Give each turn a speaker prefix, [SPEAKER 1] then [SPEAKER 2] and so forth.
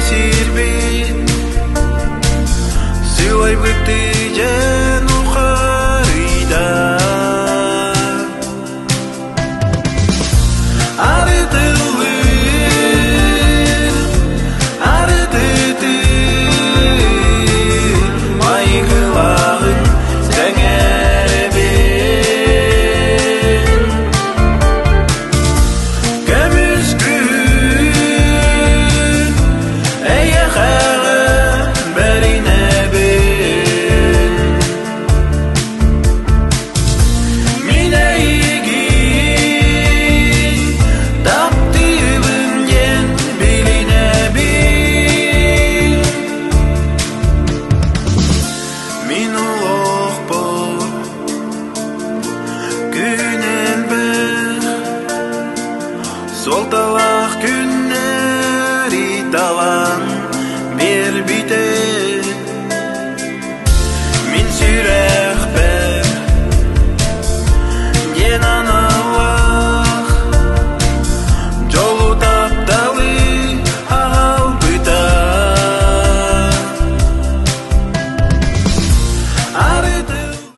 [SPEAKER 1] сирбит Сылайбыттыы дьэн ухарыйда Арытыллыр, арытытыр, майгылааҕын сэҥээрэбин. Көмүс күн эйэхэҕэ бэринэбин. Мин эйигин таптыыбын диэн билинэбин. Мин олохпор күн элбэх, суолталаах күннэри талан.